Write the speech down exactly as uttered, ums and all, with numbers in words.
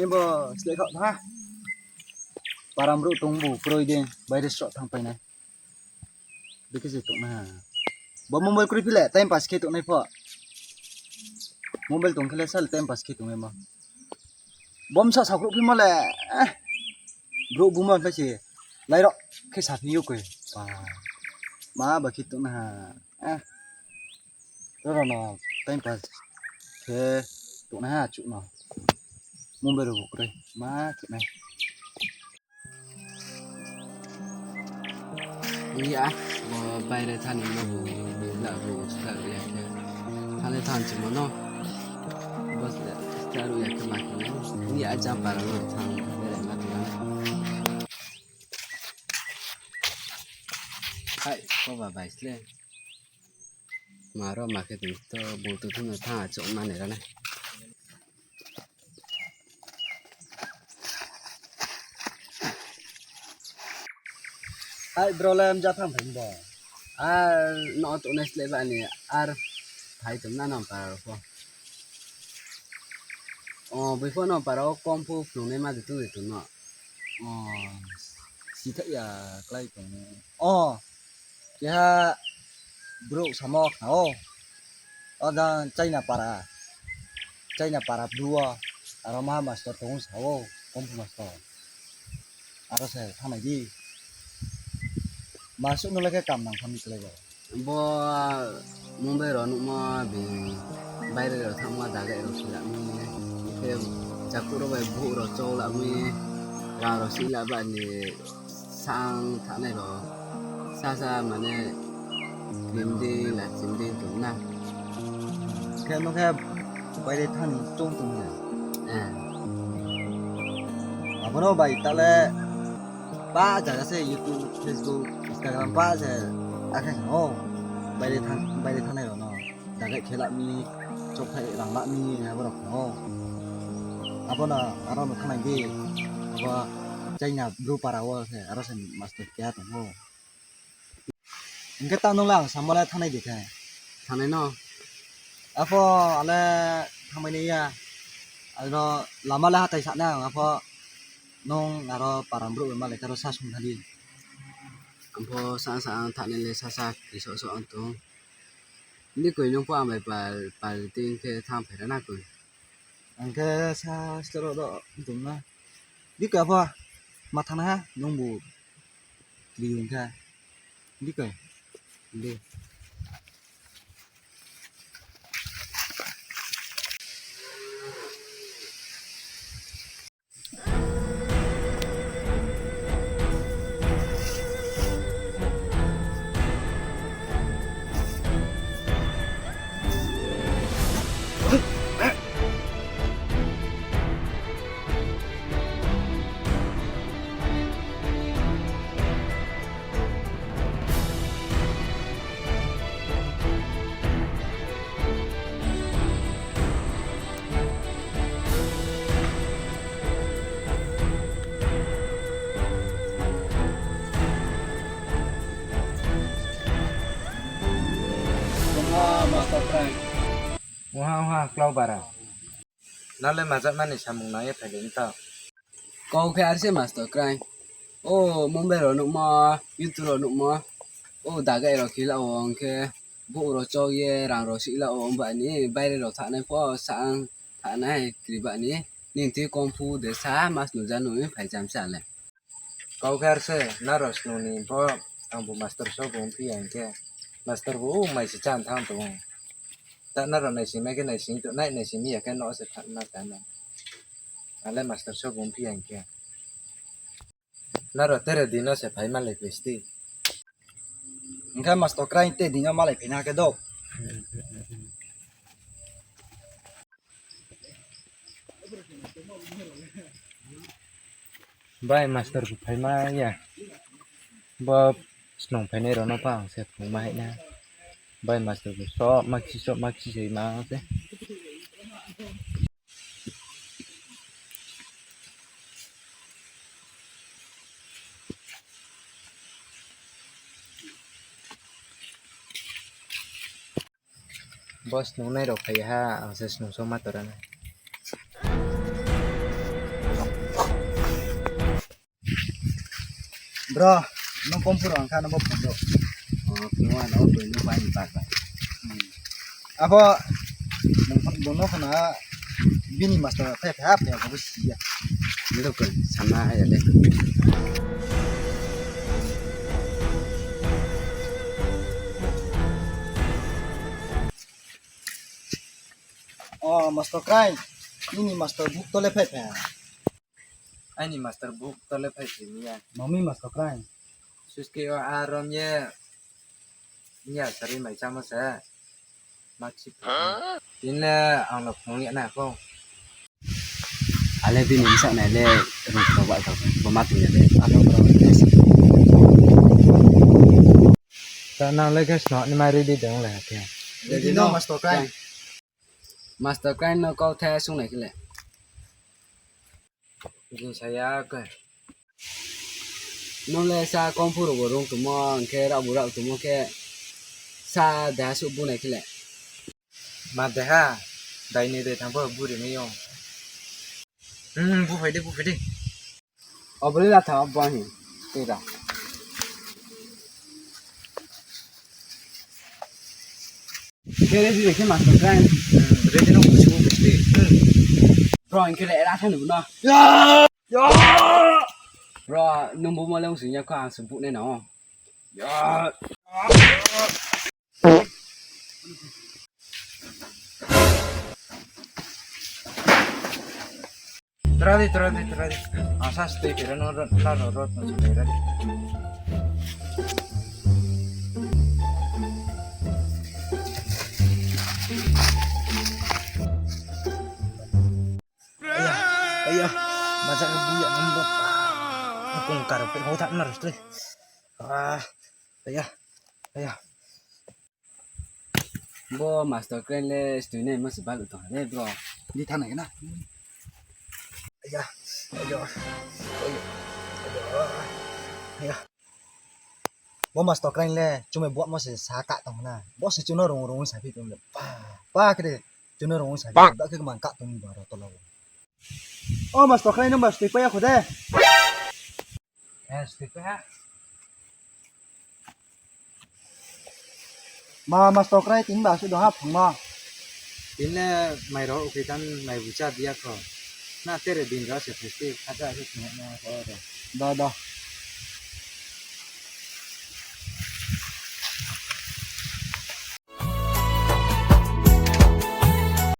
Bo sleh kha ha. Param brouh tong bu kroi de, baire sroh thang painai. Bikhe se tongnai ha. Bo mobile kroi phi le time pass khe tongnai pho. Mobile tong khe le sale time pass khe tongnai mo. Bo bsa sakhruh phi mo le. Eh. Brouh buma khlai se. Lairok khe saphi yo koi. Pa. Ma ba khe tongnai ha. Eh. Roro no time pass khe tongnai ha chuh no. Mobile rao bo kroi. Ma chuh nai. Ya, bo baire thani no bo, bo la bo, sla ya khe. Thani thang chimo no. Bo sla, sla ru ya khe ma khe no. Ni a jam para no thang, bere ma thang. Hai, ko ba bai sle. Ma ro ma khe tong to, bo tu tu no thang a chok ma ne ra na. Hai bro le mja phang phai bo. Ar no to nai sleh ba ni ar phai tong na no para ro pho. O, boi pho no para o kom phu phlung nai ma de tu de tu no. O, si thaih ya klái tong. O, keha brouh samo khna o. O jang China para. China para bru o. Aro maha master tong sa o. Kom phu master. Aro se thanngnai di. Ma suh no le khe kam nang kha mi klái bo. Bo Mumbai rao nuhmo bini baire rao thanngmo dagai rao si la mi. Khe chakuh rao bai bouh rao chou la mi. Rang rao si la ba ni sang thanngnai rao. Sasa mane krim di la chim di tong na. Khe no khe baire thanng ni choung tong na. Eh. Abo no bai ta le. Ba jaga se YouTube, Facebook, Instagram ba se akhe no. Baire thang, baire thanngnai rao no. Dagai khe la mi, chokthai rang la mi, abo rao no. Abo no, aro no thanngnai di. Abo China bru para wo se, aro se master keha tong o. Hing khe ta nung le ang samo le thanngnai di khe. Thanngnai no. Apho ale thanngnai ya. Aro lama le hathái sa nai ang apho nung aro param brouh bai malai khe aro sa sung thanng di. Ang pho sa sa ang thanngnai le sa sa kri so so ang tong. Di koi nung pho ang bai pal, pal ting khe thanng phai ra na koi. Ang khe sa sle ro do tong na. Di koi apho ma thanngnai ha nung bu kri hing khe. Di koi. Di. Tongha master Krai. Ongha, ongha, klau bara. Nang le majakmani samung nang ye phai de tao. Kau khe ar se master Krai. O Mumbai rao nuhmo, YouTube rao nuhmo. O dagai rao khe la o hing khe, bouh rao chou ye, rang rao si la o, himba ni baire rao thanngnai pho, sa ang thanngnai kri ba ni, nini tui kom phu de sa, mas nuh ja nuh ye phai jam sa le. Kau khe ar se, nrao snung ni pho, ang bu master so bu ongphi ya hing khe, master bu, o, mai se chá thanng tong ou. Ta nrao naising mai khe naising tongnai, naising mi ya khe no se thanng na ta no. Ale master so bu ongphi ya hing khe. Nrao tere di no se phai malai phai sti. Hing khe master Krai te di no malai phai na khe do. Bai master bu phai ma ya. Bo snung phainai rao no pha ang se phung ma hai na. Bai master bu so makchi so makchi se ma ang se. Bo snungnai rao phai ha, ang se snung so ma tora nai. Bro, nung Komphur ang kha, nung bo phone do. O, phone wa no, bo no bai ni bak bai. Hmm. Abo, nung, nung no khna, bini master phai phai, phai, abo si ya. Ni do ko, sama ya le. O, master krai, nini master book to le phai phai. Aini master book to le phai phai ni ya. Mami master krai. Suski o a rom ye. Ni ya sari mai chamo se. Maksi. Tin le ang no phone ya na ko. Ale bini msa na le rom to ba ka. Bo ma tin le. Ano bro. Ta nang le gas no ni mai ready dong le ha khe. Ready no master krai. Master krai no kau the sung nai khe le. Gin saya khe. Nung le sa Komphur bo rung tongmo, hing khe rao bu rao tongmo khe sa deha suh bu nai khe le. Ma deha, dai ni dai thang pho buri nai yo. Hmm, bu phai di, bu phai di. Obri la tha, bo hi. Tei ra. Khe ready khe master krai. Hmm, ready no kusi bu kusi. Hmm. Bro, hing khe le ra tha nu na. Ya! Ya! Bro, nung bu mo le ung sing ya ko ang se bu nai na o. Ya! Tra di, tra di, tra di. Ang sa stay kira no ro, na ro, ro, no stay ra di. Aya, aya, bajar ni buya nang bo. Kung karo pe ho thak na ro stay. Ah, aya, aya. Bo master kren le stui nai ma se balu tong ha le bro. Di thanai na. Aya, aya, aya, aya, aya. Bo master kren le chumai buah mo se sa ka tong na. Bo se chuno rung rung sa phi tong le. Pa, pa kre chuno rung sa phi. Ba khe man ka tong ni ba ro tola. O master kren no ba stui pa ya kho de. Eh, stui pa ha. Ma, master krai tin ba su do ha phung ma. Tin le mai ro ukri tan mai bu cha dia kho. Na tere din ro se festi kha cha se sung na ko ro. Do, do.